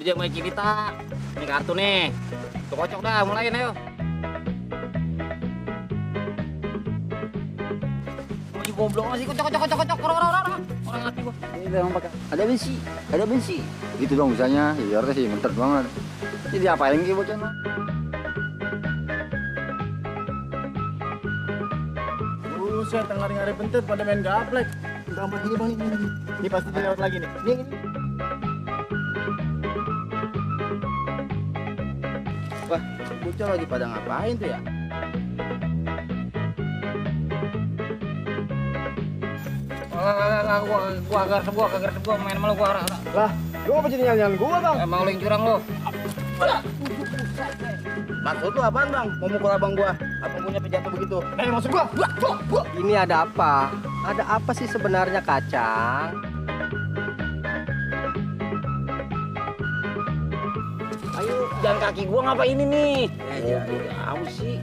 dia main kita. Ini kartu nih. Tuh kocok dah, mulain ayo. Masih goblok masih kocok. Orang hati gua. Ini memang pakai ada bensi. Gitu dong misalnya, ya harusnya sih mentet banget. Jadi apa lagi bocah mah? Buset, tengah-tengah bentet pada main gaplek. Gampang ini bang, ini. Ini pasti dia lewat lagi nih. Ini. Wah, bocah lagi pada ngapain tuh ya? Gua kagak resep gua main malu gua. Lah, lu apa jadi nyanyian gua bang? Emang lu yang curang lu. Maksud lu apaan bang? Mau mukul abang gua? Abang punya jatuh begitu? Maksud gua. Ini ada apa? Ada apa sih sebenarnya, Kacang? Ayo, jangan kaki gua ngapain ini nih? Ya, tahu sih.